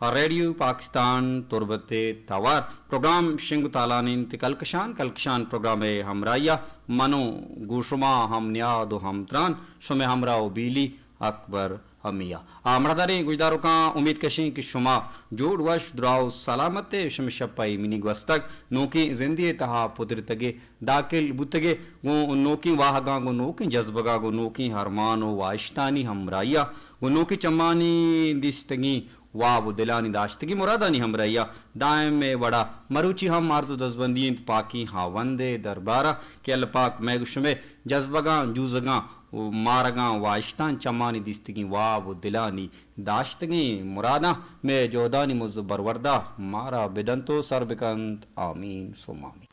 ریڈیو پاکستان تربت ءِ توار پروگرام شنگ ءُ تالان اِنت۔ کلکشان، کلکشان پروگرام ءِ ہمراہی ءَ من ءُ گوں شما ہم نیاد ءُ ہمتران، شمئے ہمراہ ءُ بیلی اکبر امی ءَ۔ آ، مڑاہداریں گوشداروکاں، امیت کشیں کہ شما جوڑ وش، دراہ ءُ سلامت ءُ شمئے شپ ءَ ایمنی گوستگ، نوکیں زندے ءِ تہا پترتگ ئے، داخل بوتگ ئے، گوں نوکیں واہگاں، گوں نوکیں جذبگاں، گوں نوکیں ارمان ءُ واہشتانی ہمراہی ءَ، گوں نوکیں چمانی دیستگیں واب ءُ دلانی داشتگیں مرادانی ہمراہی ءَ دائم ءِ وڑا مروچی ہم عرض ءُ دزبندی اِنت پاکیں ہاوند ءِ دربار ءَ کہ اللہ پاک مئے گوں شمئے جذبگاں، جوزگاں ءُ مارگاں، واہشتاں، چمانی دیستگیں واب ءُ دلانی داشتگیں مراداں مئے جہدانی مز ءُ برورد ءَ مارا بدنت ءُ سر بکنت۔ آمین ثم آمین۔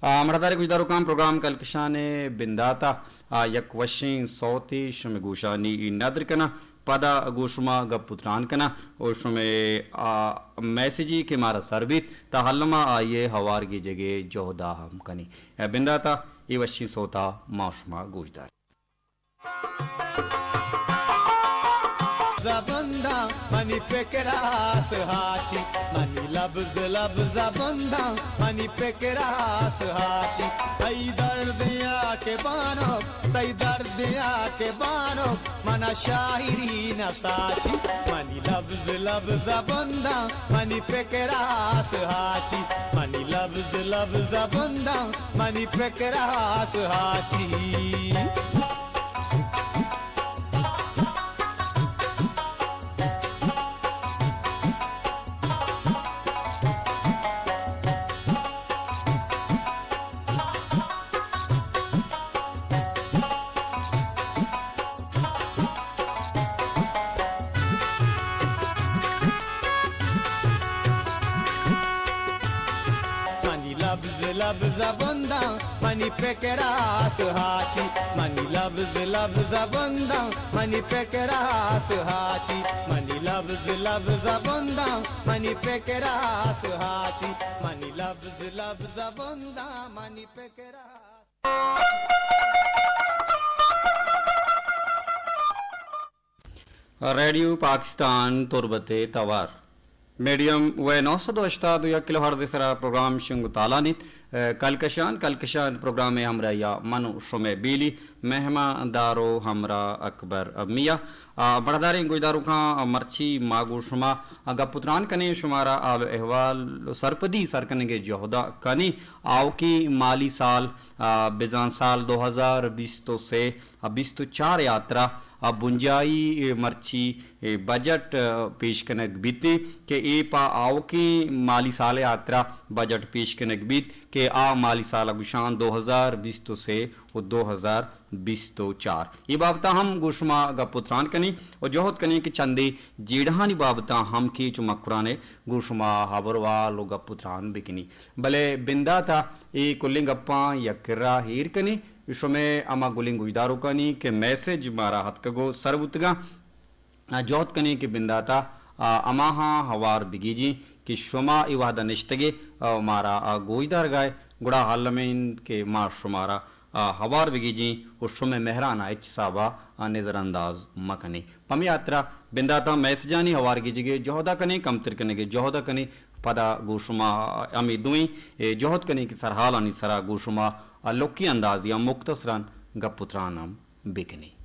آ، مڑاہداریں گوشداروکاں، پروگرام کلکشان ءِ بندات ءَ، آ، یک وشیں سوتے شمئے گوشانی ندر کناں، پدا گوں شما گپ ءُ تران کناں ءُ شمئے، آ، میسجے کہ مارا سر بیت، تاں الم ءَ آئی ءِ ہوار گیجگ ءِ جہد ءَ ہم کنیں۔ اے بندات ءَ اے وشیں سوت ءَ ما شما گوش داریں۔ زبنداں منی پکر آس ہاچی، منی لبز لبز زبنداں منی پکر آس ہاچی۔ تئی دردیاں کہ بانک، تئی دردیاں کہ بانک، منا شاعری نہ ساچی۔ منی لبز لبز زبنداں منی پکر آس ہاچی، منی لبز لبز زبنداں منی پکر آس ہاچی۔ منی لبز لبز زبنداں منی پکر آس ہاچی، منی لبز لبز زبنداں منی پکر آس ہاچی، منی لبز لبز زبنداں منی پکر آس ہاچی، منی لبز لبز زبنداں منی پکر آس۔ ریڈیو پاکستان تربت ءِ توار، میڈیم ویو نو سد ءُ ہشتاد ءُ یک کلو ہرٹز ءِ سرا پروگرام شنگ ءُ تالان اِنت۔ اے، کلکشان، کلکشان پروگرام ءِ ہمراہی ءَ من ءُ شمئے بیلی مہمان دار ءُ ہمراہ اکبر میاں۔ آ، مڑاہداریں گوشداروکاں، مرچی ما گوں شما گپ ءُ تران کنیں، شمارا حال ءُ احوال ءُ سرپدی سر کنگ ءِ جہد ءَ کنیں۔ آؤکیں مالی سال، آ، بزاں سال دو ہزار بیست ءُ سے ءُ بیست ءُ چار ءِ ہاترا، آ، بنجاہی، اے، مرچی، اے، بجٹ، آ، پیش کنگ بیت کہ اے پہ آؤکیں مالی سال ءِ ہاترا بجٹ پیش کنگ بیت کہ آ مالی سال ءَ گوشاں دو ہزار بیست ءُ سے ءُ دو ہزار بیست ءُ چار۔ اے بابت ءَ ہم گوں شما گپ ءُ تران کنیں ءُ جہد کنیں کہ چندے جیڑہانی بابت ءَ ہم کہ چو مکران ءَ گوں شما ہبر ءُ حال ءُ گپ ءُ تران بکنیں۔ بلے بندات ءَ اے کلیں گپاں یک کرا ایر کنیں۔ شمئے ہما گلیں گوشداروکانی کہ میسج مارا اتکگ ءُ سر بوتگاں، آ، جہد کنیں کہ بندات ءَ، آ، ہماہاں ہوار بگیجیں کہ شما اے وہد ءَ نشتگ ئے ءُ مارا، آ، گوشدارگ ءَ ئے، گڑا الم اِنت کہ ما شمارا، آ، ہوار بگیجیں ءُ شمئے مہران ءَ ہچ حساب ءَ، آ، نظر انداز مکنیں۔ پمے ہاترا بندات ءَ میسجانی ہوار گیجگ ءِ جہد ءَ کنیں، کمتر کنگ ءِ جہد ءَ کنیں، پدا گوں شما ہمے دوئیں، اے، جہد کنیں کہ سرحالانی سرا گوں شما، آ، لکی اندازے ءَ مختصراً گپ ءُ تران ہم بکنیں۔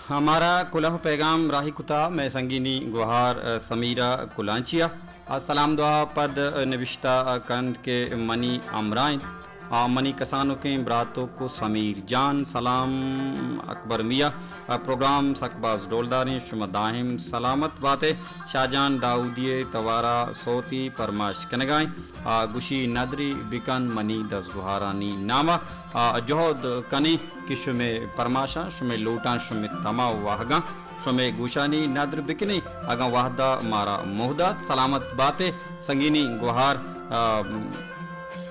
ہمارا کلوہ پیغام راہی کتا مئے سنگینی گوہار، ء، سمیرہ کلانچی ء۔ ء سلام دعا پد نبشتہ کنت کہ منی ہمراہ انت۔ آ، منی کسانکیں براتک و سمیر جان، سلام اکبر میاں۔ آ، پروگرام سک باز ڈولداریں، شما دائم سلامت باتے۔ شاہ جان داؤدی ءِ توارا سوتی پرماش کنگائیں۔ آ، گوشی ندری بکن منی دزگوہارانی ناما۔ آ، جہد کنیں کہ شمے پرماشاں، شمے لوٹاں، شمے تما و واہگاں، شمے گوشانی ندر بکنیں۔ اگاں وہدا مارا مہدات، سلامت باتے۔ سنگینی گوہار، آ،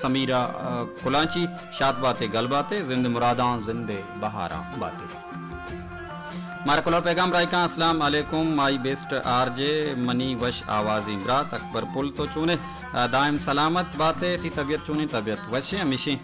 سمیرا، آ، کلانچی، شات باتے، گل باتے، زند مراداں، زند بہاراں باتے۔ مارا کلو پیغام رائکاں، السلام علیکم، مائی بیسٹ آر جے، منی وش آوازیں برات اکبر پل تو چونے؟ آ، دائم سلامت باتے، تی طبیعت چونیں؟ طبیعت وشیں، ہمیشیں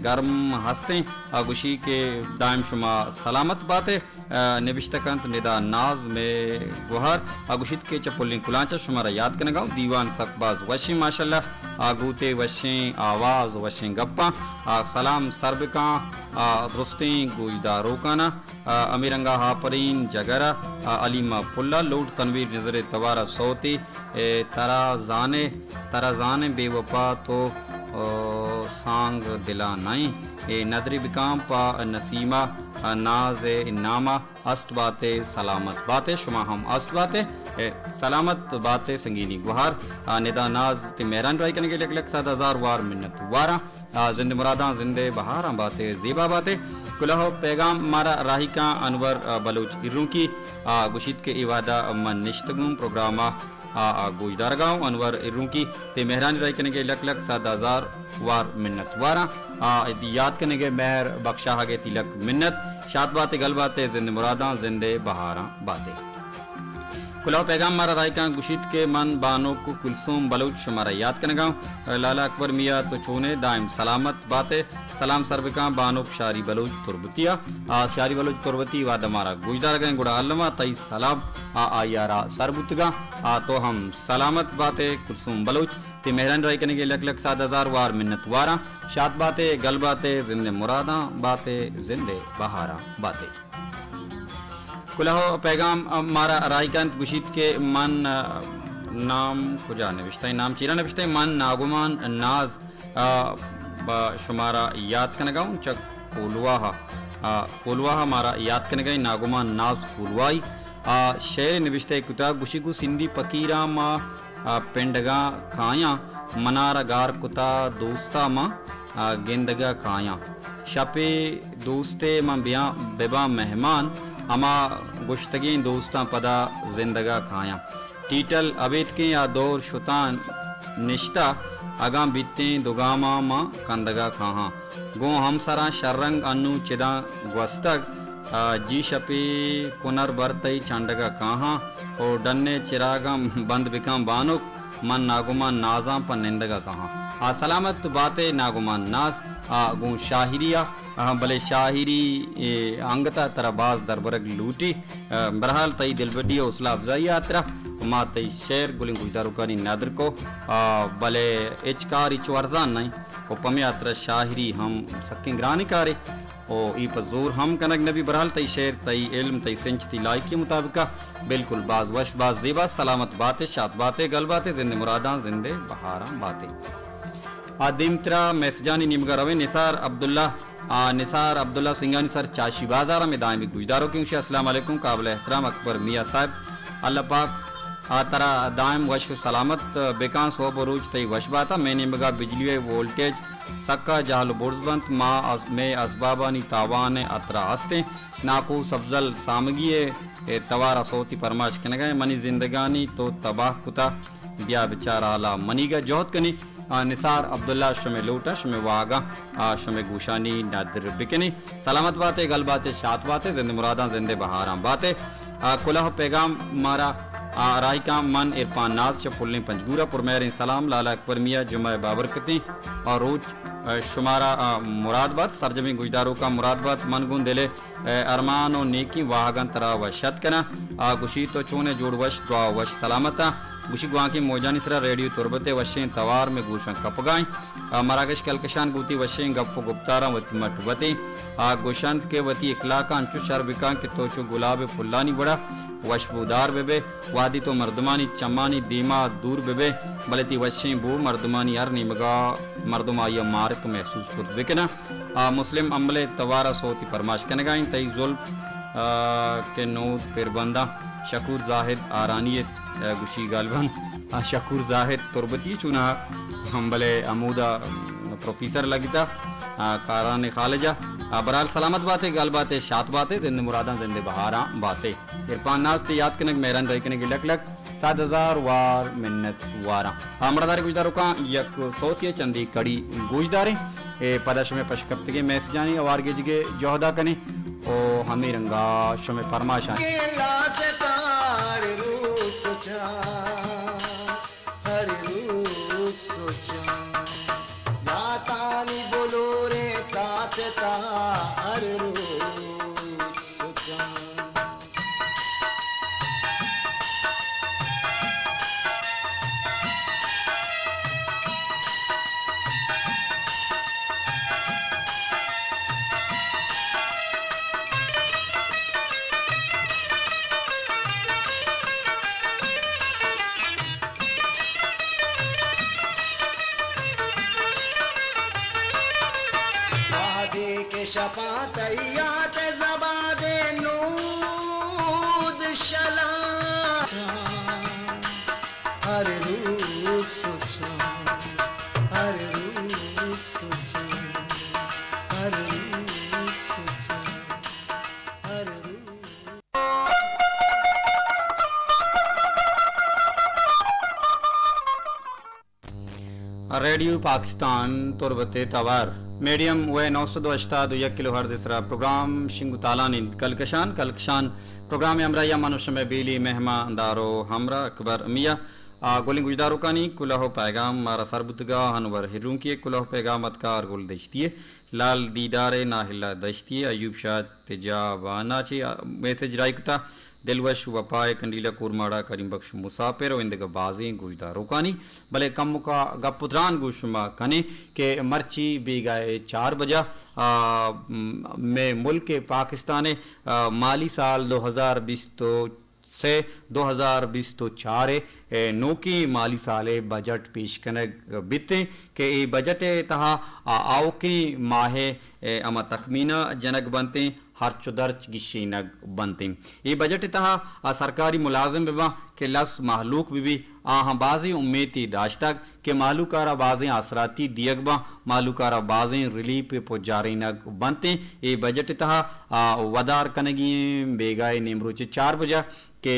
گرم ہستیں۔ آ، گوشی کہ دائم شما سلامت باتے۔ آ، نبشتہ کنت ندا ناز مے گوہر۔ آ، گوشیت کہ چہ پلیں کلانچ ءَ شمارا یات کنگا اوں۔ دیوان سک باز وشیں ماشاءاللہ۔ آ، گوتے وشیں آواز، وشیں گپاں۔ آ، سلام سر بکاں، آ، درستیں گوشداروکانا۔ آ، ہمے رنگا ہاپرین جگرا، آ، علیما پلا لوٹ تنویر نظر توارا سوتی۔ اے ترا زانے، ترا زانے بے وفا تو، آ، سانگ دلا نئیں۔ اے ندری بکاں پا نسیما، آ، ناز ناما۔ است باتے، سلامت باتے، شما ہم است باتے۔ اے، سلامت باتے سنگینی گوہار۔ آ، ندا ناز تی مہران رائی کنگے لک لک صد ہزار وار منت واراں۔ آ، زند مراداں، زندے بہاراں باتے، زیبا باتے۔ کلہو پیغام مارا راہی کاں انور، آ، بلوچ ایرونکی، آ، گوشیت کہ اے وہدا من نشتگوں پروگراما آ، آ، گوشدارگا اوں۔ انور ایرونکی تے مہرانی رائی کنگے لک لک صد ہزار وار منت واراں۔ آ، ادی یات کنگے مہر بخشاہگے تی لک منت۔ شات باتے، گل باتے، زند مراداں، زندے بہاراں باتے۔ کلہو پیغام مارا راہی کاں گوشیت کہ من بانک کلثوم بلوچ شمارا یات کنگا اوں۔ لالا اکبر میاں تو چونے؟ دائم سلامت باتے۔ سلام سر بکاں بانک شاری بلوچ تربتی ءَ۔ آ، شاری بلوچ تربتی وہدا مارا گوشدارگا ایں، گڑا الما تئی سلام آ، آئی ءَ را سر بوتگا۔ آ، تو ہم سلامت باتے کلثوم بلوچ، تے مہرانی راہی کنگے لک لک صد ہزار وار منت واراں۔ شات باتے، گل باتے، زند مراداں باتے، زند بہاراں باتے۔ کلہو پیغام، آ، مارا راہی کنت گوشیت کہ من، آ، نام کجا نوشتہ، نام چیرا نوشتہ، من ناگمان ناز آ، با شمارا یات کنگا اوں چہ کولواہ ءَ۔ آ، کولواہ ءَ مارا یات کنگا ایں ناگمان ناز کولواہی۔ آ، شعر نبشتہ کتا گوشی گو سندھی پکیراں ما، آ، پنڈگا کایاں، منارا گار کتا دوستا ما، آ، گندگا کایاں۔ شپے دوستے من بیاں بباں مہمان، ہما گشتگیں دوستاں پدا زندگا کایاں۔ ٹیٹل ابیتکیں آ دور شتاں نشتہ، اگاں بیتیں دو گاماں من کندگا کاہاں۔ گوں ہمسراں شررنگ انوں چداں گوستگ، آ، جی شپے کنر بر تئی چنڈگا کاہاں، او ڈنے چراگاں بند بکاں بانک، من ناگمان نازاں پہ نندگا کاہاں۔ آ، سلامت باتے ناگمان ناز، آ، گوں شاعری ءَ آ، بلے شاعری، اے، انگت ءَ ترا باز دربرگ لوٹی۔ آ، بہرحال تئی دلبڈی ءُ حوصلہ افزائی ءِ ہاترا ما تئی شعر گلیں گوشداروکانی ندر کو۔ آ، بلے ہچ کار چو ارزان نہ ایں۔ و پمے ہاترا شاعری ہم سکیں گرانیں کارے۔ و ای پہ زور ہم کنگ نبی۔ بہرحال تئی شعر، تئی علم، تئی سنچ، تئی لائکی مطابقا بالکل باز وش، باز زیبا۔ سلامت باتے، شات باتے، گل باتے، زند مراداں، زندے بہاراں باتے۔ آ، دیمترا میسجانی نیمگا رویں۔ نثار عبداللہ، آ، نثار عبداللہ سنگانی سر چاشی بازار ءَ مئے دائمی گوشداروکیں۔ گوشی السلام علیکم قابل احترام اکبر میاں صاحب، اللہ پاک آ ترا دائم وش و سلامت بکاں، سہب و روچ تئی وش باتا۔ مئے نیمگا بجلی ءِ وولٹیج سکا جہل و برز بنت، ما از، مئے اسبابانی تاوان ءِ ہترا ہستیں۔ ناکو سبزل سامگی ءِ، ءِ توار ءَ سوتی پرماش کنگا ایں۔ منی زندگانی تو تباہ کتا، بیا بچار حالا منیگا۔ جہد کنی، آ، نثار عبداللہ شمے لوٹا، شمے واہگاں، آ، شمے گوشانی ندر بکنی۔ سلامت باتے، گل باتے، شات باتے، زند مراداں، زندے بہاراں باتے۔ آ، کلہ پیغام مارا، آ، راہی کاں من عرفان ناز چہ پلیں پنجگورا۔ پرمہریں سلام لالا اکبر میاں، جمعہ بابرکتیں آ روچ، آ، شمارا، آ، مراد بات، سرجمیں گوشداروکاں مراد بات۔ من گوں دلے ارمان و نیکیں واہگاں ترا وش ات کناں۔ آ گوشی تو چون ئے، جوڑ وش، دعا وش، سلامت آں۔ گوشی گوانکیں موجانی سرا ریڈیو تربت ءِ وشیں توار مئے گوشاں کپگا ایں۔ آ، مراگش کلکشان گوں وتی وشیں گپ ءُ گپتاراں وتی مٹ وتیں۔ آ گوشنت کہ وتی اخلاقاں انچو شر بکن کہ تو چو گلاب ءِ پھلانی وڑا وشبودار بہ بئے۔ وہدی تو مردمانی چمانی دیما دور بہ بئے، بلے تئی وشیں بو مردمانی ہر نیمگا مردم آئیا مارت ءُ محسوس کرت بکناں۔ آ، مسلم امبل ءِ توار ءَ سوتی پرماش کنگا ایں۔ تئی زلف، آ، کہ نود پربنداں شکور زاہد آرانی ءِ، آ، گوشی گالبند۔ آ، شکور زاہد تربتی چونا امبل ءِ ہمودا پروفیسر لگتا، آ، کاران خالجا۔ آ، برحال سلامت باتے، گل باتے، شات باتے، زند مراداں، زند بہاراں باتے۔ عرفان ناز تئی یات کنگ، مہران رہی کنگ لک لک۔ صد ہزار وار منت واراں۔ ہمڑا دارے گوشداروکاں یک سوتی ءِ چندی کڑی گوشداریں۔ اے پدا شمئے پشکپتگیں میسجانی اوار گیجگ ءِ جہدا کنیں او ہمے رنگا شمئے پرماشانی۔ گلاس تار روز سوچاں، ہر روز سوچاں، یاتانی بلوریں تاس تا ہر روز سوچاں۔ وہدے کہ شپاں تئی یات ءِ زباد ءِ نود شلاں، ہر روز سوچاں، ہر روز سوچاں، ہر روز سوچاں، ہر روز۔ ریڈیو پاکستان تربت ءِ توار، میڈیم ویو نو سد ءُ ہشتاد ءُ یک کلو ہرٹز ءِ سرا پروگرام شنگ ءُ تالان انت۔ کلکشان، کلکشان پروگرام ءِ ہمراہی ءَ من ءُ شمئے بیلی مہمان دار ءُ ہمراہ اکبر میاں۔ آ، گلیں گوشداروکانی کلوہ ءُ پیغام مارا سر بوتگا، انور ہیرونکی ءِ کلوہ ءُ پیغام اتکا، ہرگل دشتی ءِ، لال دیدار ءِ، ناہلا دشتی ءِ، ایوب شاہ تجاوانا چہ، آ، میسج راہی کتا۔ دلوش وپا ءِ، کنڈیلہ کورماڑا، کریم بخش مسافر ءُ ایندگہ بازیں گوشداروکانی، بلے کمکا گپ ءُ تران گوں شما کنیں کہ مرچی بیگاہ ءِ چار بجہ، آ، م-، مئے ملک پاکستان ءِ، آ، مالی سال دو ہزار بیست ءُ سے، دو ہزار بیست ءُ چار ءِ، اے، نوکیں مالی سال ءِ بجٹ پیش کنگ بیتیں کہ اے بجٹ ءِ تہا، آ، آؤکیں ماہ ءِ، اے، ہما تخمینہ جنگ بنتیں، ہرچ ءُ درچ گیشینگ بنتیں۔ اے بجٹ ءِ تہا آ سرکاری ملازم بہ باں کہ لس مہلوک بہ بی، آہاں بازیں امیتے داشتگ کہ مہلوک ءَ را بازیں آسراتی دیگ باں، مہلوک ءَ را بازیں ریلیف پجارینگ بنتیں۔ اے بجٹ ءِ تہا آ ودار کنگی ایں بیگاہ ءِ نیمروچ ءِ چار بجہ کہ،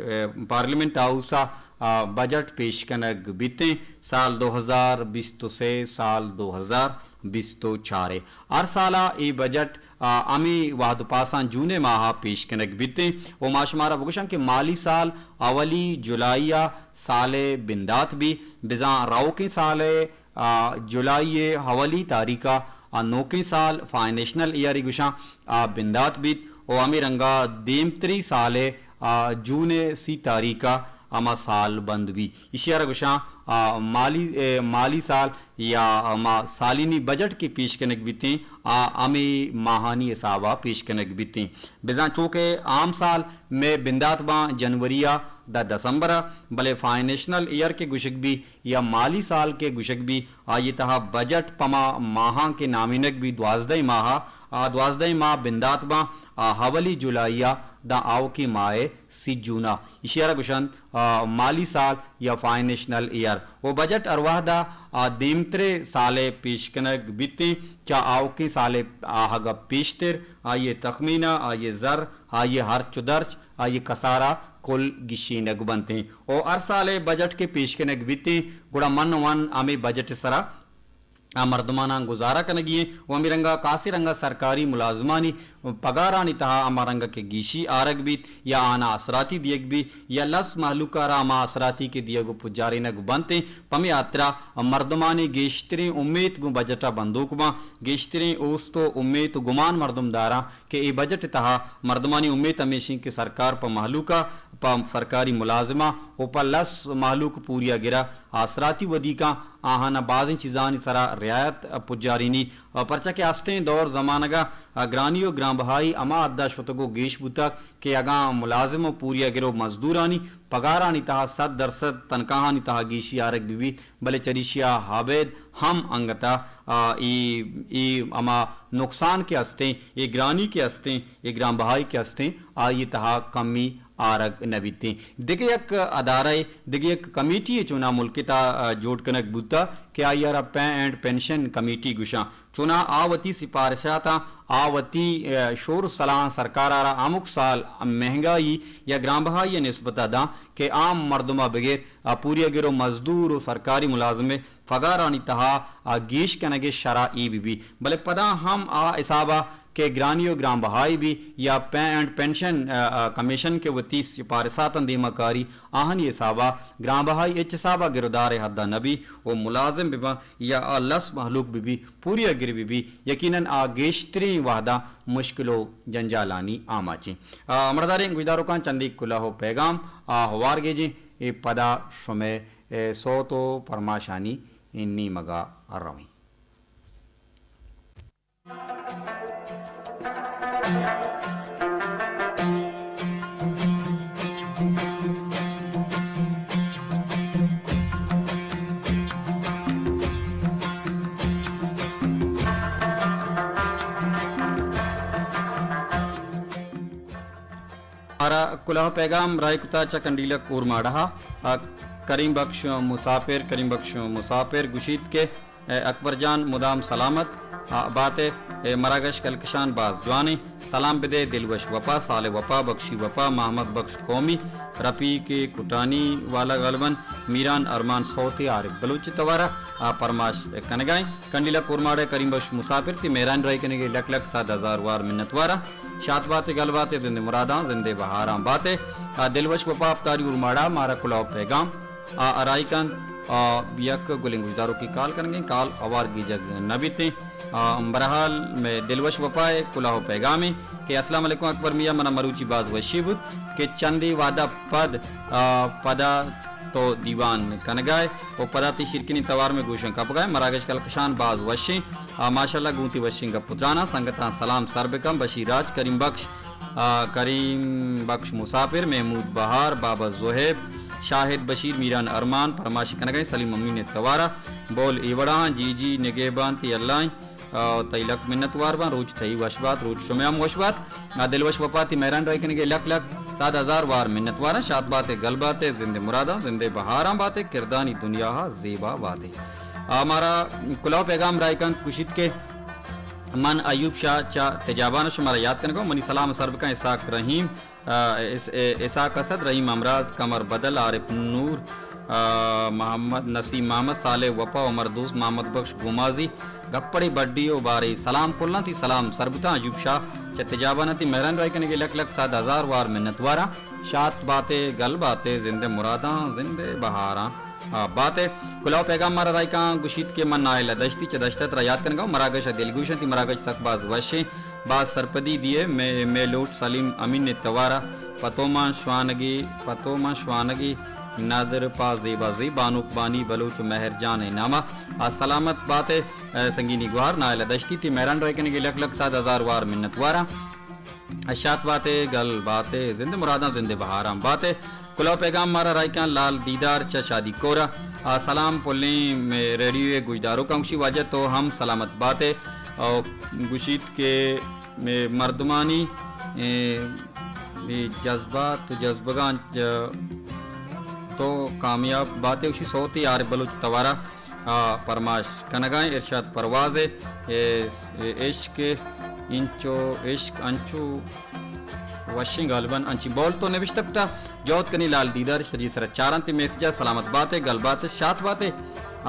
اے، پارلیمنٹ ہاؤس ءَ، آ، بجٹ پیش کنگ بیتیں سال دو ہزار بیست ءُ سے، سال دو ہزار بیست ءُ چار ءِ۔ ہر سال ءَ اے بجٹ، آ، ہمے وہد ءُ پاساں جون ءِ ماہ ءَ پیش کنگ بیتیں ءُ ما شمارا بگوشاں کہ مالی سال اولی جولائی ءَ سال ءِ بندات بی، بزاں روکیں سال ءِ، آ، جولائی ءِ اولی تاریخ ءَ، آ، نوکیں سال، فائنینشل ایئر ءَ گوشاں، آ بندات بیت ءُ ہمے رنگا دیمتری سال ءِ، آ، جون ءِ سی تاریخ ءَ ہما سال بند بی۔ ایشی ءَ را گوشاں، آ، مالی، اے، مالی سال یا ہما سالینی بجٹ کہ پیش کنگ بیتیں، آ ہمے ماہانی حساب ءَ پیش کنگ بیتیں۔ بزاں چو کہ عام سال مئے بندات باں جنوری ءَ داں دسمبر ءَ، بلے فائنینشل ایئر کہ گوشگ بی یا مالی سال کہ گوشگ بی، آئی ءِ تہا بجٹ پما ماہاں کہ نامینگ بی، دوازدہیں ماہ ءَ، آ دوازدہیں ماہ بندات باں، آ اولی جولائی ءَ داں آؤکیں ماہ ءِ سی جون ءَ۔ ایشی ءَ را گوشنت، آ، مالی سال یا فائنینشل ایئر۔ ءُ بجٹ ہر وہد ءَ، آ، دیمتریں سال ءِ پیش کنگ بیتیں، چہ آؤکیں سال ءِ آہگ ءَ پیشتر آئی ءِ تخمینہ، آئی ءِ زر، آئی ءِ ہرچ ءُ درچ، آئی ءِ کسارہ کل گیشینگ بنتیں۔ ءُ ہر سال ءِ بجٹ کہ پیش کنگ بیتیں، گڑا من وَ ہمے بجٹ ءِ سرا آ مردماناں گزارہ کنگی ایں ءُ ہمے رنگا کاسے رنگا سرکاری ملازمانی پگارانی تہا ہما رنگ کہ گیشی آرگ بیت یا آناں آسراتی دیگ بیت یا لس مہلوک ءَ را ہما آسراتی کہ دیگ ءُ پجارینگ بنت ایں، پمے ہاترا مردمانی گیشتریں امیت گوں بجٹ ءَ بندوک باں، گیشتریں اوست ءُ امیت ءُ گمان مردم داراں کہ اے بجٹ ءِ تہا مردمانی امیت ہمیش ایں کہ سرکار پہ مہلوک ءَ، پہ سرکاری ملازماں ءُ پہ لس مہلوک پوریا گر ءَ آسراتی ودی کاں، آہاناں بازیں چیزانی سرا رعایت پجارینی، پرچا کہ استیں دور زمانگ ءَ گرانی ءُ گرانبہائی ہما حد ءَ شتگ ءُ گیش بوتگ کہ اگاں ملازم ءُ پوریا گر ءُ مزدورانی پگارانی تہا صد درصد تنکاہانی تہا گیشی آرگ بہ بیت، بلے چریشی ءَ ابید ہم انگت ءَ، آ، اے، اے ہما نقصان کہ استیں، اے گرانی کہ استیں، اے گرانبہائی کہ استیں، آئی ءِ تہا کمی آرگ نہ بیتیں۔ دگہ یک ادارہ ءِ، دگہ یک کمیٹی ءِ چوناہا ملک ءِ تہا، آ، جوڑ کنگ بوتگ کہ آئی ءَ را پے اینڈ پنشن کمیٹی گوشاں۔ چوناہا آ وتی سپارشاتاں، آ وتی، آ، شور ءُ سلاہاں سرکار ءَ را ہمک سال مہنگائی یا گرانبہائی ءِ نسبت ءَ داں کہ عام مردم ءَ بگر، آ، پوریا گر ءُ مزدور ءُ سرکاری ملازم ءِ پگارانی تہا آ گیش کنگ ءِ شرح اے بہ بی، بلے پدا ہم آ حساب ءَ کہ گرانی ءُ گرانبہائی بی یا پے اینڈ پنشن، آ، آ، کمیشن کہ وتی سپارشاتاں دیما کاری، آہانی حساب ءَ گرانبہائی ہچ حساب ءَ گرودار ءِ حد ءَ نہ بی ءُ ملازم بہ باں یا آ لس مہلوک بہ بی، پوریا گر بہ بی، یقیناً آ گیشتریں وہداں مشکل ءُ جنجالانی آماچیں۔ آ، مڑداریں گوشداروکاں چندے کلوہ ءُ پیغام آ ہوار گیجیں، اے پدا شمئے اے سوت ءُ پرماشانی نیمگ ءَ رویں۔ مارا کلوہ پیغام راہی کتا چہ کنڈیلک اورماڑہ ءَ، آ، کریم بخش مسافر، کریم بخش مسافر گوشیت کہ، اے اکبر جان مدام سلامت، آ، بات ئے، اے مراگش کلکشان باز جوانیں، سلام بدے دلوش وپا، صالح وپا، بخشی وپا، محمد بخش قومی، رفیق کٹانی والا غالباً میران ارمان صوت عارف بلوچ توارا، آ، پرماش کنگائیں۔ کنڈیلک اورماڑہ کریم بخش مسافر تی مہران راہی کنگے لک لک صد ہزار وار منت وارا۔ شات باتے، گل باتے، زندے مراداں، زندے بہاراں باتے۔ آ، دلوش وپا اپتاری اورماڑا مارا کلوہ پیغام آ راہی کنت۔ آ، یک گلیں گوشداروکے کال کنگیں، کال اوار گیجگ نہ بیتیں۔ آ، برحال مئے دلوش وپا ءِ کلوہ پیغامے کہ السلام علیکم اکبر میاں، منا مروچی باز وشی بوت کہ چندے وہدا پد، آ، پدا تو دیوان کنگائے و پدا تی شیرکنی توار میں گوشن کپگائے۔ مراگش کلکشان باز وشیں۔ آ، ماشاءاللہ گوں تی وشیں گپ و تراناں۔ سنگتاں سلام سر بکن۔ بشیر راج، کریم بخش، آ، کریم بخش مسافر، محمود بہار، بابا زہیب، شاہد بشیر، میران ارمان، پرماش کنگائیں سلیم امین توارا، بول اے وڑاں، جی جی نگہبان تی اللہ ایں۔ آ، تئی لک منت وار باں، روچ تئی وش بات، روچ شمے ہم وش بات۔ آ، دلوش وپا تی مہران راہی کنگے لک لک صد ہزار وار منت واراں۔ شات بات ئے، گل بات ئے، زند مراداں، زند بہاراں بات ئے، کردانی دنیا ہا زیبا بات ئے۔ آ، مارا کلوہ پیغام راہی کنت، گوشیت کہ من ایوب شاہ چہ تجابان شمارا یاد کنگا، منی سلام سر بکن اسحاق رحیم۔ آ، اس-، اے، اسحاق اسد، رحیم امراض، قمر بدل، عارف نور، آ، محمد نسیم محمد، صالح وپا، عمر دوست، محمد بخش گومازی، گپڑے بڈی و بارے سلام کلاں تی سلام سر بوتاں۔ ایوب شاہ چہ تجابان تی مہران راہی کنگے لک لک صد ہزار وار منت واراں۔ شات باتے، گل باتے، زند مراداں، زند بہاراں۔ آ، بات ئے۔ کلوہ پیغام مارا راہی کاں گوشیت کہ من نائلہ دشتی چہ دشت ء ترا یاد کنگا، مراگش ء دلگوش انت، مراگش سک باز وش ایں، باز سرپدی دیئے۔ مئے، مئے لوٹ سلیم امین ء توار ء پتومان شوانگی، پتومان شوانگی ندر پا زیبا زی بانک بانی بلوچ و مہر جان ء نام ء۔ آ، سلامت بات ئے، اے، سنگینی گوہار نائلہ دشتی تی مہران راہی کنگے لک لک صد ہزار وار منت واراں۔ شات بات ئے، گل بات ئے، زند مراداں، زند بہاراں بات ئے۔ کلوہ پیغام مارا راہی کاں لال دیدار چہ شادی کورا۔ آ، سلام پلیں مئے ریڈیو ء گوشداروکاں، گوشی واجہ تو ہم سلامت بات ئے۔ او گوشیت کہ مئے مردمانی، اے، اے جذبات و جذبگاں ج-، تو کامیاب بات ئے، گوشی صوت عارف بلوچ توارا۔ آ، پرماش کنگائیں ارشاد پرواز ء، اے، اے عشق انچو، عشق انچو وشیں، غالباً انچی بول تو نوشتہ کتا۔ جہد کنی لال دیدار شری سر چارنت میسجا، سلامت باتے، گل باتے، شات باتے۔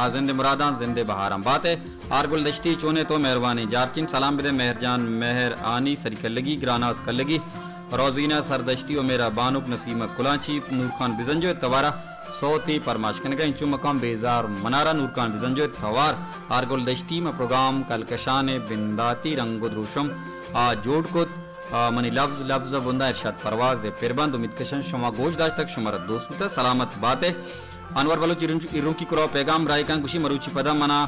آ زند مراداں زند بہاراں باتے۔ آرگل دشتی چونے تو مہروانی جارچین، سلام بدے مہر جان، مہر آنی سری کلگی، گراناز کلگی، روزینہ سردشتی و میرا بانک نسیمہ کلانچی، نور خان بزنجو توارا سوتی پرماش کنگا انچو مقام بیزار منارا، نور خان بزنجو توار۔ آرگل دشتی ما پروگرام کلکشان بنداتی رنگ و دروشم آ جوڑ کت۔ آ، منی لبز، لبز بندا ارشاد پرواز ء پربند۔ امید کشن شما گوش داشتگ، شما را دوست بوتہ، سلامت بات ء۔ انور بلوچ ایرون-، ایرونکی کلوہ پیغام راہی کن گوشی مروچی پدا منا،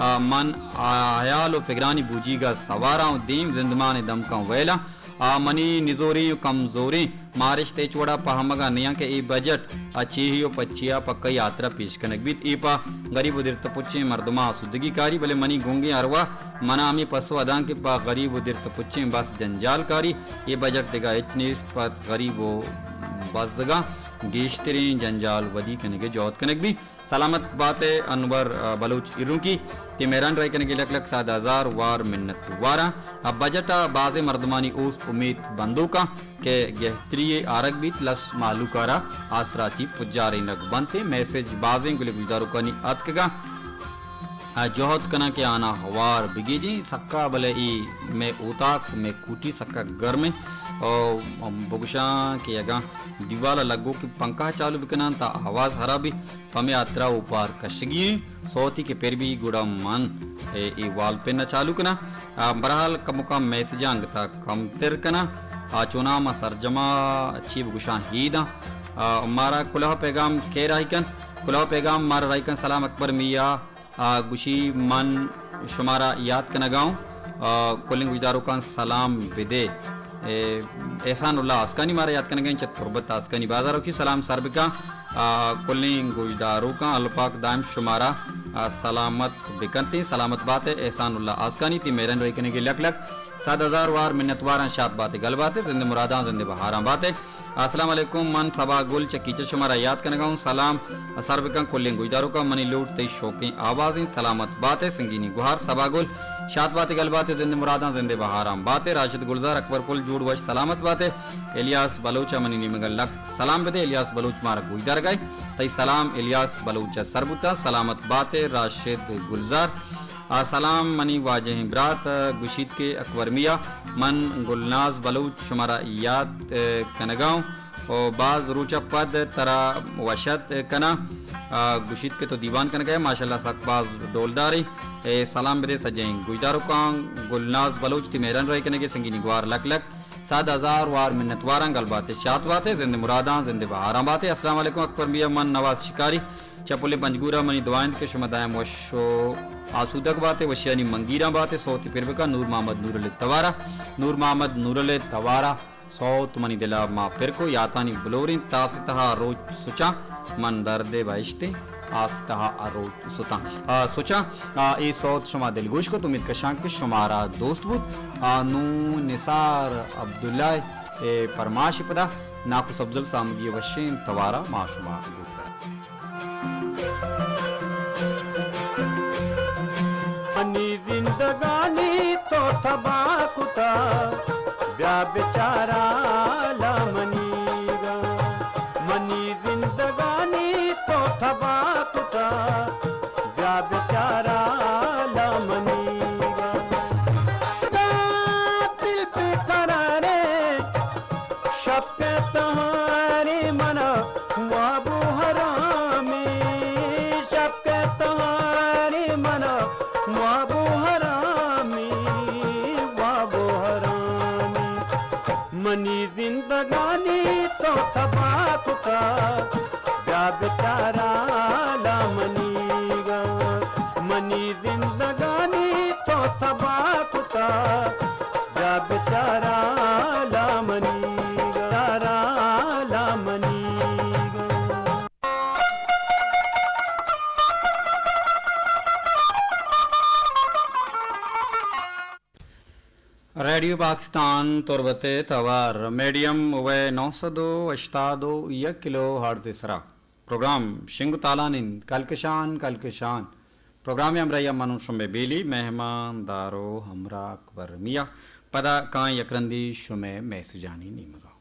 آ، من، آ، حیال و فگرانی بوجیگا سواراں و دیم زندمان دمکاں ویلاں۔ آ، منی نزوریں و کمزوریں مارشت ہچ وڑا پہمگا نیاں کہ اے بجٹ ء چیہی و پچیا پہ کئی ہاترا پیش کنگ بیت۔ اے پہ غریب و درت پچیں مردماں آسودگی کاری، بلے منی گنگیں ارواہ منا ہمے پسو ء داں کہ پہ غریب و درت پچیں بس جنجال کاری۔ اے بجٹ دگہ ہچ نیست، پہ غریب و بزگاں گیشتریں جنجال ودی کنگ ء جہد کنگ بیت۔ سلامت بات ئے انور، آ، بلوچ ایرونکی، تئی مہران راہی کنگی لک لک سد ہزار وار منت واراں۔ آ، بجٹ ء بازیں مردمانی اوست امیت بندوکاں کہ گہتری ء آرگ بیت، لس مہلوک ء را آسراتی پجارینگ بنت۔ میسج بازیں گلیں گوشداروکانی اتکگاں۔ آ، جہد کناں کہ آناں ہوار بگیجیں سکا، بلے اے مئے اوتاک، مئے کوٹی سکا گرمیں۔ او بگوشاں کہ اگاں دیوال ء لگوکیں پنکھا چالو بکناں تا آواز ہرابی۔ پمے ہاترا اوپار کشگی ایں۔ سوتی کہ پر بی گڑا من اے، اے وال پن ء چالو کناں۔ آ، برحال کمکاں میسجاں انگتا کمتر کناں۔ آ، چوناہا ما سرجما چی بگوشاں ہیداں۔ آ، مارا کلوہ پیغام کئے راہی کن؟ کلوہ پیغام مارا راہی کن سلام اکبر میاں۔ آ، گوشی من شمارا یات کنگا اوں۔ آ، کلیں گوشداروکاں سلام بدے۔ اے، احسان اللہ آسکانی مارا یات کنگا ایں، چہ تربت آسکانی بازار اوکی سلام سر بکاں۔ آ، کلیں گوشداروکاں اللہ پاک دائم شمارا، آ، سلامت بکنتیں۔ سلامت بات ئے احسان اللہ آسکانی، تئی مہران راہی کنگی لک لک سد ہزار وار منت واراں۔ شات بات ئے، گل بات ئے، زند مراداں زند بہاراں بات ئے۔ السلام علیکم، من صبا گل چہ کیچر شمارا یات کنگا اوں۔ سلام سر بکن کلیں گوشداروکاں، منی لوٹ تئی شوقیں آوازیں۔ سلامت بات ئے سنگینی گوہار صبا گل، شات بات ئے گل بات ئے زند مراداں زند بہاراں بات ئے۔ راشد گلزار اکبر پل جوڑ وش سلامت بات ئے۔ الیاس بلوچ ء منی نیمگا لک سلام بدے۔ الیاس بلوچ مارا گوشدارگا ئے، تئی سلام الیاس بلوچ ء سر بوتا۔ سلامت بات ئے راشد گلزار۔ آ، سلام منی واجہیں برات، آ، گوشیت کہ اکبر میاں، من گلناز بلوچ شمارا یات، آ، کنگا اوں و باز روچ ء پد ترا وش ات کناں۔ آ، گوشیت کہ تو دیوان کنگ ء ئے، ماشاءاللہ سک باز ڈولدار ئے۔ اے سلام بدے سجہیں گوشداروکاں، گلناز بلوچ تئی مہران راہی کنگ ء سنگینی گوار لک لک سد ہزار وار منت واراں۔ گل بات ئے شات بات ئے، زند مراداں زند بہاراں بات ئے۔ السلام علیکم اکبر میاں، من نواز شکاری چہ پلیں پنجگور ء، منی دعا انت کہ شما دائم وش و آسودگ بات ئے، وشیانی منگیراں بات ئے۔ سوتی پر بکن نور محمد نورل توارا، نور محمد نورل توارا۔ سوت منی دل ء ما پر کو، یاتانی بلوریں تاس تہا روچ سچاں، من درد بہشتیں آس تہا روچ ستاں۔ آ، سچاں، آ، اے سوت شما دلگوش کت، امید کشاں کہ شمارا دوست بوت۔ آ، نوں نثار عبداللہ اے پرماش پدا ناکو سبزل سامگی وشیں توارا ما شما گوش دار۔ منی زندگانی تو تباہ کتا، بیا بچارا لا منی را۔ منی زندگانی تو تباہ کتا، بیا بچارا لا منی را۔ غافل بے قرارے، شپ ء تہارے منا واب و حرامے، شپ ء تہارے منا واب و حرامے، واب و حرامے۔ منی زندگانی تو تباہ کتا، بیا بچارا لا منی گا۔ منی زندگانی تو تباہ کتا، بیا بچارا لا منی گا، لا منی گا۔ ریڈیو پاکستان تربت ء توار میڈیم وے نو سد و ہشتاد و یک کلو ہرٹز ء سرا پروگرام شنگ و تالان انت۔ کلکشان، کلکشان پروگرام ء ہمراہی ء من شمے بیلی مہمان دار و ہمراہ اکبر میاں۔ پدا کائیں یک رندی شمے میسجانی نیمگا۔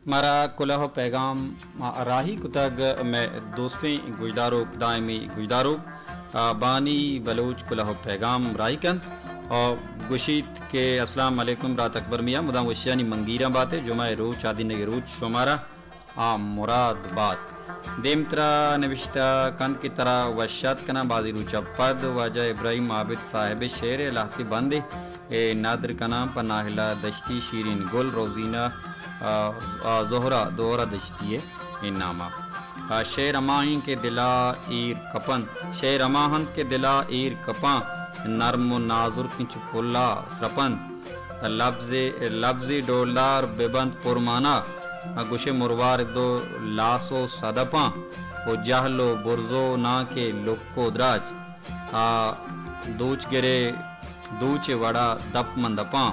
مارا کلوہ ءُ پیغام راہی کتگ، مئے دوستیں گوشداروک، دائمی گوشداروک، آ، بانی بلوچ کلوہ ءُ پیغام راہی کنت ءُ گوشیت کہ السلام علیکم برات اکبر میاں، مدام وشیانی منگیراں باتے، جمعہ ءِ روچ، آدینگ ءِ روچ شمارا آ مراد بات۔ دیمترا نبشتہ کنت کہ ترا وش آت کناں، بازیں روچ ءَ پد واجہ ابراہیم عابد صاحب ءِ شعر ءِ لہتے بندے اے ندر کناں پہ ناہلہ دشتی، شیرین گل، روزینہ، آ، آ، زہرہ، زہرہ دشتی ءِ اے نام ءَ۔ آ، شعر ہما انت کہ دل ءَ ایر کپنت، شعر ہما انت کہ دل ءَ ایر کپاں، نرم ءُ نازرکیں چو پل ءَ سرپنت۔ لبزے، لبزے ڈولدار بہ بنت پرمانا، گوشے مروارد ءُ لاس ءُ صدپاں، ءُ جہل ءُ برز ءُ ناں کہ لک ءُ دراج، آ دوچ گرے دوچ ءِ وڑا دپ من دپاں،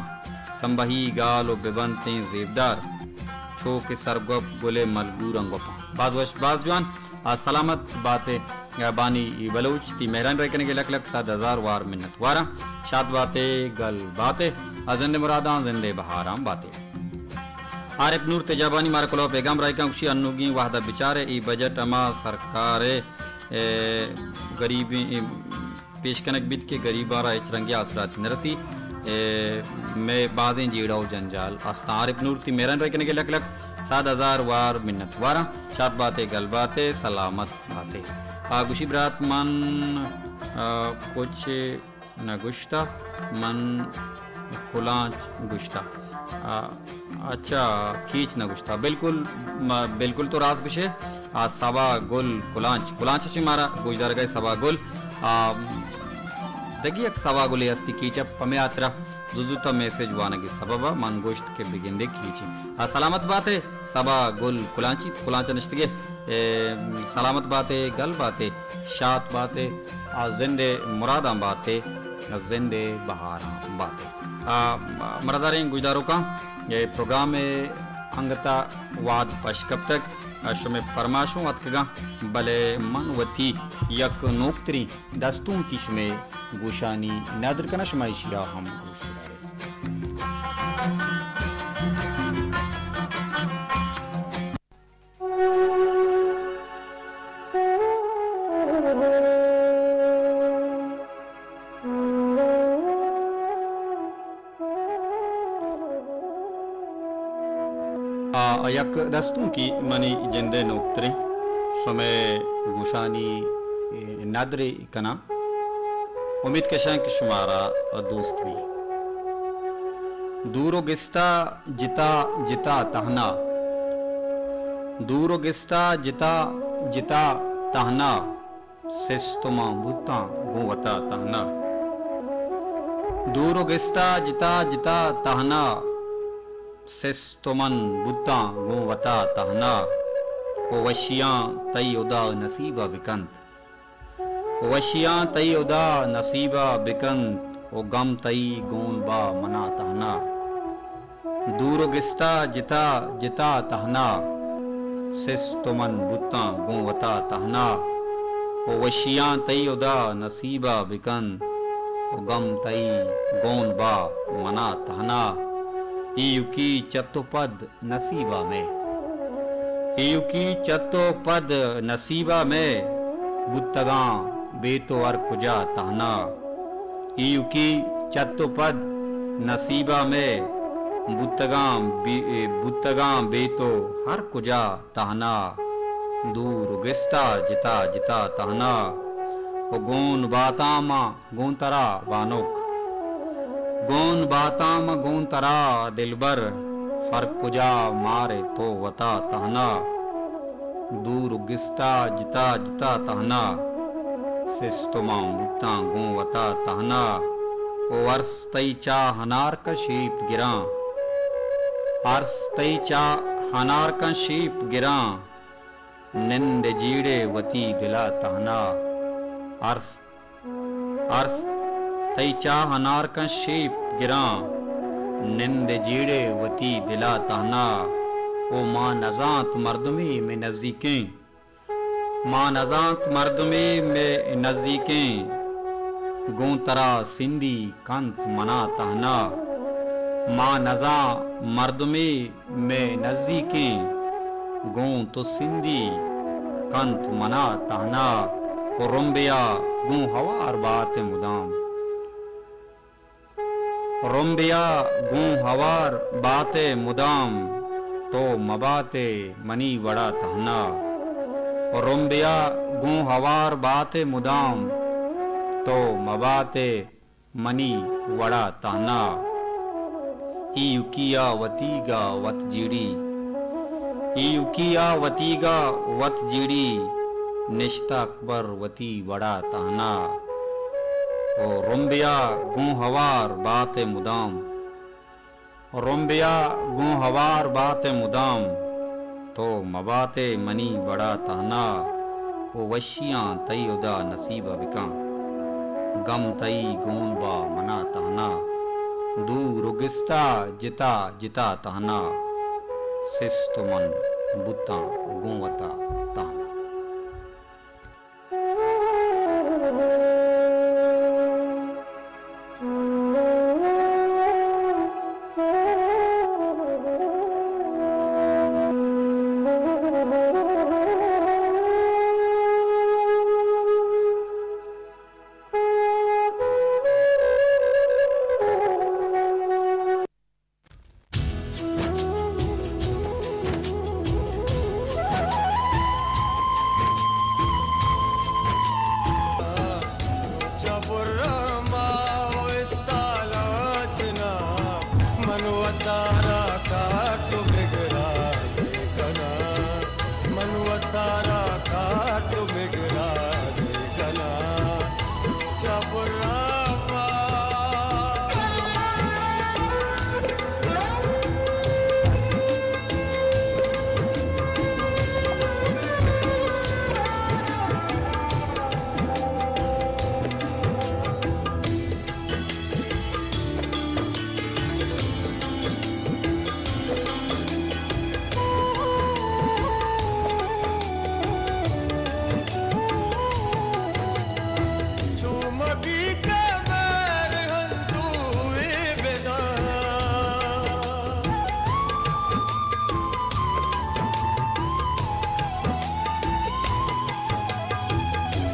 سمبہی گال ءُ بہ بنتیں زیبدار، چو کہ سرگپ گل ءِ ملگوراں گپاں۔ باز وش، باز جوان۔ آ، سلامت باتے، آ، بانی بلوچ، تئی مہرانی رہی کنگ ءَ لک لک صد ہزار وار منت واراں۔ شات باتے، گل باتے، آ، زند ءِ مراداں، زند ءِ بہاراں باتے۔ عارف نور تیجابانی مارا کلوہ ءُ پیغام راہی کن، گوشی انوگیں وہد ءَ بچارے، اے بجٹ ہما سرکار ءِ، اے، غریبیں، اے، پیش کنگ بیت کہ گریباں را ہچ رنگیں آسراتی نہ رسی۔ اے، مئے بازیں جیڑہ ءُ جنجال استاں۔ عارف نور، تئی مہرانی رہی کنگ ءَ لک لک صد ہزار وار منت واراں۔ شات باتے، گل باتے، سلامت باتے۔ آ، گوشی برات من، آ، کچھ نہ گوشتہ، من کلانچ گوشتہ۔ آ، اچھا، کیچ نہ گوشتہ۔ بالکل، ما، بالکل تو راست گوشے۔ آ، سبا گل کلانچ، کلانچ چی مارا گوشدارگا سبا گل۔ آ، دگہ یک سبا گلے ہستی کیچ ءَ، پمے ہاترا زوزوتا میسج وانگی سبب ءَ من گوشت کہ بگندے کیچی۔ آ، سلامت باتے، سبا گل کلانچی، کلانچ نشتگے۔ اے، سلامت باتے، گل باتے، شات باتے، آ، زند ءِ مراداں باتے، زند ءِ بہاراں باتے۔ آ، مراداریں گوشداروکاں، اے پروگرام ءِ انگتا وہد پش کپتگ، آ، شمئے پرماشوں اتکگاں، بلے من وتی یک نوکتریں دستونکی شمئے گوشانی ندر کناں، شما ایشی ءَ ہم گوش بدارے۔ آ، یک دستونکی منی جند ءِ نوکتریں شمئے گوشانی ندرے کناں۔ امیت کشاں کہ شمارا دوست بی۔ دور و گستا جتا جتا تہنا، دور و گستا جتا جتا تہنا، سست و من بوتاں گوں وتا تہنا۔ دور و گستا جتا جتا تہنا، سست و من بوتاں گوں وتا تہنا۔ و وشیاں تئی ہدا نصیبا بکنت، و وشیاں تئی ہدا نصیبا بکنت، و غم تئی گون با منا تہنا۔ دور و گستا جتا جتا تہنا، سست و من بوتاں گوں وتا تہنا۔ و وشیاں تئی ہدا نصیبا بکنت، و غم تئی گون با منا تہنا۔ ایوکی چت و پد نصیبا مئے۔ ایوکی چت و پد نصیبا مئے، بوتگاں بے تو ہر کجا تہنا۔ ایوکی چت و پد نصیبا مئے، بوتگاں بے، بوتگاں بے تو ہر کجا تہنا۔ دور و گستا جتا جتا تہنا۔ و گون باتاں ما گوں ترا بانک، گون باتاں ما گوں ترا دلبر، ہر کجا مارے تو وتا تہنا۔ دور و گستا جتا جتا تہنا، سست و من بوتاں گوں وتا تہنا۔ او ارس تئی چاہ ہنار کن شیپ گراں، ارس تئی چاہ ہنار کن شیپ گراں، نند جیڑے وتی دلا تہنا۔ ارس ارس تئی چاہ ہنار کن شیپ گراں، نند جیڑے وتی دلا تہنا۔ او ما نزانت مردمے مئے نزیکیں، ما نزانت مردمے مئے نزیکیں، گوں ترا سندی کنت منا تہنا۔ ما نزاں مردمے مئے نزیکیں، گوں تو سندی کنت منا تہنا۔ و رمبیا گوں ہوار بات مدام۔ رمبیا گوں ہوار بات ئے مدام، تو مبات ئے منی وڑا تہنا۔ رمبیا گوں ہوار بات ئے مدام، تو مبات ئے منی وڑا تہنا۔ ایوکی ءَ وتیگ ءَ وت جیڑی، ایوکی ءَ وتیگ ءَ وت جیڑی، نشتہ اکبر وتی وڑا تہنا۔ او رمبیا گوں ہوار بات ئے مدام، رمبیا گوں ہوار بات ئے مدام، تو مبات ئے منی وڑا تہنا۔ او وشیاں تئی ہدا نصیب ءَ بکن، گم تئی گون با منا تہنا۔ دور و گستا جتا جتا تہنا، سست و من بوتاں گوں وتا تہنا۔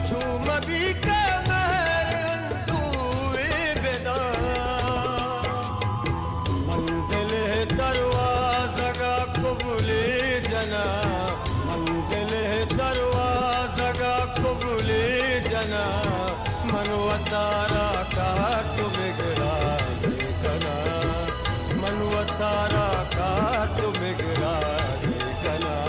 چو مبی کہ مہر اندوہے بداں، من دل ءِ دروازگ ءَ کبولی جناں، من دل ءِ دروازگ ءَ کبولی جناں، من وتارا کار چو بگرازی کناں، من وتارا کار چو بگرازی کناں۔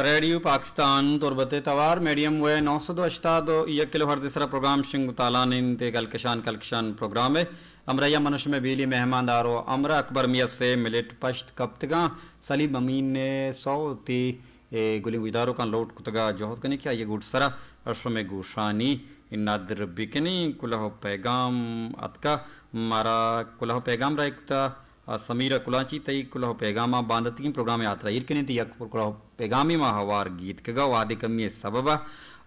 ریڈیو پاکستان تربت ءِ توار میڈیم ویو نو سد و ہشتاد و یک کلو ہرتز ءِ سرا پروگرام شنگ و تالان انت۔ اے گلکشان کلکشان پروگرام ءِ ہمراہی ءَ من شمئے بیلی مہماندار و ہمراہ اکبر میاں۔ سے منٹ پشت کپتگاں، سلیم امین ءِ سوتے اے گلیں گوشداروکاں لوٹ کتگ ءُ جہد کنیں کہ آئی ءِ گڈسرا شمئے گوشانی ندر بکنیں۔ کلوہ ءُ پیگام اتکا، مارا کلوہ ءُ پیگام راہی کتا۔ آ، سمیر ءَ کلانچی، تئی کلوہ ءُ پیگاماں بانداتگیں پروگرام ءِ ہاترا ایر کنیں، تئی یک کلوہ ءُ پیگامے ما ہوار گیتکگ ءَ وہدے کمی ءِ سبب ءَ،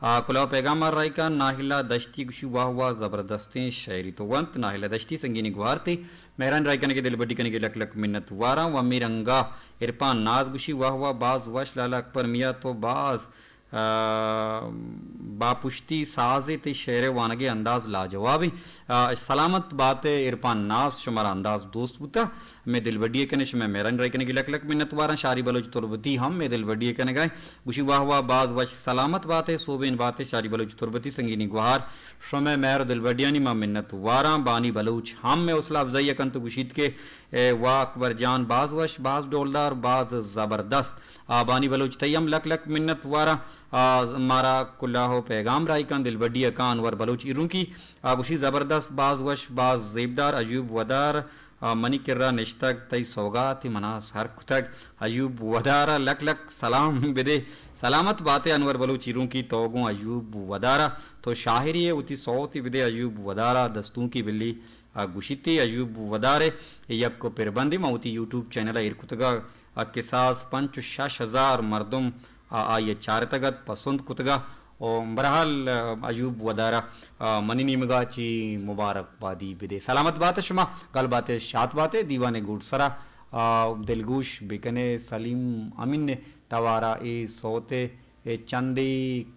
آ، کلوہ ءُ پیگام ءَ راہی کن۔ ناہلہ دشتی گوشی، واہ واہ، زبردستیں شاعری تو ونت۔ ناہلہ دشتی، سنگینی گوہار تئی مہرانی راہی کنگ ءِ، دلبڈی کنگ ءِ لک لک منت واراں۔ و ہمے رنگا عرفان ناز گوشی، واہ واہ، باز وش لالا اکبر میاں، تو باز، آ، باپشتی سازے، تئی شعر ءِ وانگ ءِ انداز لاجوابیں۔ آ، سلامت بات ئے عرفان ناز، شمارا انداز دوست بوتہ۔ مئے دلبڈی ءَ کن ئے، شمئے مہرانی راہی کنگ ءِ لک لک منت واراں۔ شاری بلوچ تربتی ہم مئے دلبڈی ءَ کنگ ءَ ایں۔ گوشی، واہ واہ، باز وش، سلامت بات ئے، سوبین بات ئے۔ شاری بلوچ تربتی، سنگینی گوہار، شمئے مہر ءُ دلبڈیانی ما منت واراں۔ بانی بلوچ ہم مئے حوصلہ افزائی ءَ کنت ءُ گوشیت کہ، اے واہ اکبر جان، باز وش، باز ڈولدار، باز زبردست۔ آ، بانی بلوچ، تئی ہم لک لک منت واراں۔ آ، مارا کلوہ ءُ پیگام راہی کن، دلبڈی ءَ کن انور بلوچ ایرونکی۔ آ، گوشی، زبردست، باز وش، باز زیبدار، ایوب ودار، آ، منی کرا نشتگ، تئی سوگات منا سر کتگ۔ ایوب ودار ءَ لک لک سلام بدے۔ سلامت بات ئے انور بلوچ ایرونکی، تو گوں ایوب ودار ءَ، تو شاعری ءَ وتی سوتے بدے ایوب ودار ءَ، دستونکی بلی ء گوشیت ئے۔ ایوب ودار ء یک پربندے من وتی یوٹیوب چینل ء ایر کتگ ء کساس پنچ و شش ہزار مردم ء آئی ء چارتگ ات، پسند کتگ ء۔ و بہرحال، ء، ایوب ودار ء، ء، منی نیمگ ء چی مبارک بادی بدے۔ سلامت بات شما، گل بات، شات بات۔ دیوان ء گڈسر ء، ء، دلگوش بکن ئے سلیم امین ء توار ء اے سوت ء اے چندے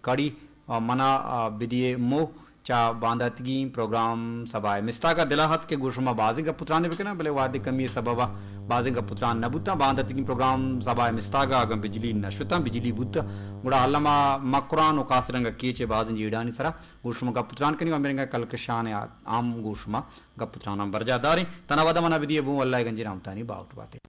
کڑی، آ، منا، آ، بدیے مو چہ بانداتگیں پروگرام سبا ء مستاگ ء دل ء ات کہ گوں شما بازیں گپ ء تران بکناں، بلے وہدے کمی ء سبب ء بازیں گپ ء تران نہ بوتاں۔ بانداتگیں پروگرام سبا ء مستاگ ء اگاں بجلی نہ شتاں، بجلی بوت، گڑا الم ء مکران و کاسرنگ ء کیچ ء بازیں جیڑھانی سرا گوں شما گپ ء تران کنیں و ہمے رنگ ء کلکشان ء ہم گوں شما گپ ء تراناں برجاہ داریں۔ تنا وہد ء منا بدیے بوں، اللہ ء گنجیں رحمتانی باہوٹ بات ئے۔